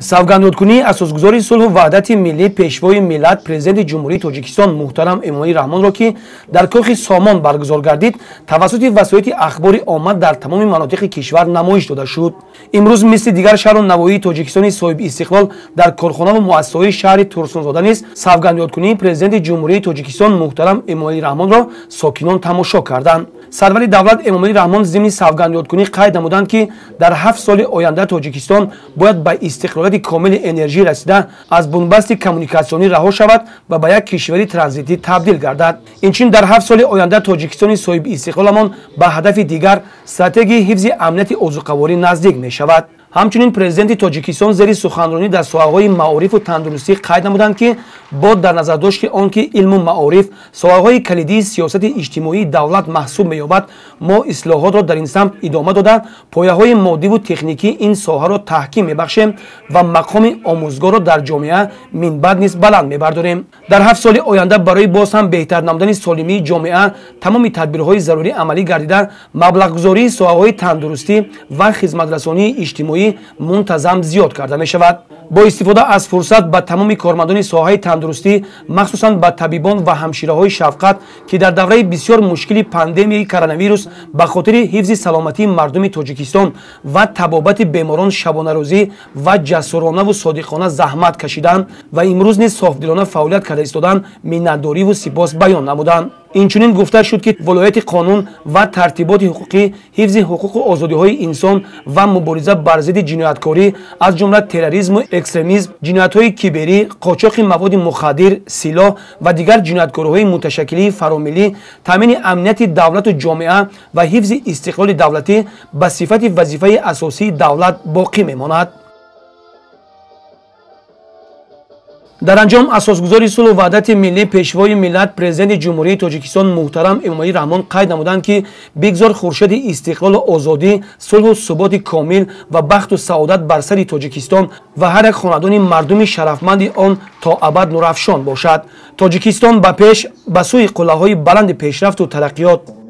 Савгандёдкунии асосгузори сулҳу ваҳдати миллӣ, пешвои миллат, президенти Ҷумҳурии Тоҷикистон муҳтарам Эмомалӣ Раҳмонро, ки дар кохи Сомон баргузор гардид, тавассути васоити ахбори омма дар тамоми манотиқи кишвар намоиш дода шуд. Имрӯз мисли дигар шаҳру навоии Тоҷикистони соҳибистиқлол дар корхонаву муассисаҳои шаҳри Турсунзода низ савгандёдкунии президенти Ҷумҳурии Тоҷикистон муҳтарам Эмомалӣ Раҳмонро сокинон тамошо карданд. Сарвари давлат Эмомалӣ Раҳмон зимни савгандёдкунӣ қайд намуданд, ки дар 7 соли оянда Тоҷикистон бояд ба истиқлолияти комили энержӣ расида, аз бунбасти коммуникатсионӣ раҳо шавад ва ба як кишвари транзитӣ табдил гардад. Инчунин дар 7 соли оянда Тоҷикистони соҳибистиқлоламон ба ҳадафи дигар, стратегияи ҳифзи амнияти озуқаворӣ наздик мешавад. Ҳамчунин президенти Тоҷикистон зери суханронӣ дар соҳаҳои маорифу тандурустӣ қайд намуданд, ки бо дар назардошти он ки илму маориф соҳаҳои калидии сиёсати иҷтимоии давлат маҳсуб меёбад, мо ислоҳотро дар ин самт идома дода, пояҳои моддиву техникии ин соҳаро таҳким мебахшем ва мақоми омӯзгорро дар ҷомеа минбаъд низ баланд мебардорем. Дар 7 соли оянда барои боз ҳам беҳтар намудани солимии ҷомеа тамоми тадбирҳои зарурӣ амалӣ гардида, маблағгузории соҳаҳои тандурустӣ ва хизматрасонии иҷтимоӣ мунтазам зиёд карда мешавад. Бо истифода аз фурсат ба тамоми кормандони соҳаи тандурустӣ, махсусан ба табибон ва ҳамшираҳои шафқат, ки дар давраи бисёр мушкили пандемияи коронавирус ба хотири ҳифзи саломатии мардуми Тоҷикистон ва табобати беморон шабонарӯзӣ ва ҷасуронаву содиқона заҳмат кашиданд ва имрӯз низ софдилона фаъолият карда истоданд, миннатдориву сипос баён намуданд. Инчунин гуфта шуд, ки вилояти қонун ва тартиботи ҳуқуқӣ, ҳифзи ҳуқуқу озодиҳои инсон ва мубориза бар зидди ҷинояткорӣ, аз ҷумла терроризму экстремизм, ҷиноятҳои киберӣ, қочоқи маводи мухаддир, силоҳ ва дигар ҷинояткориҳои муташаккилии фаромиллӣ, таъмини амнияти давлату ҷомеа ва ҳифзи истиқлоли давлатӣ ба сифати вазифаи асосии давлат боқӣ мемонад. Дар анҷом асосгузори сулҳу ваҳдати миллӣ, пешвои миллат, президенти Ҷумҳурии Тоҷикистон муҳтарам Эмомалӣ Раҳмон қайд намуданд, ки бигзор хуршеди истиқлолу озодӣ, сулҳу суботи комил ва бахту саодат бар сари Тоҷикистон ва ҳар як хонадони мардуми шарафманди он то абад нурафшон бошад. Тоҷикистон ба пеш, ба сӯи қуллаҳои баланди пешрафту тараққиёт.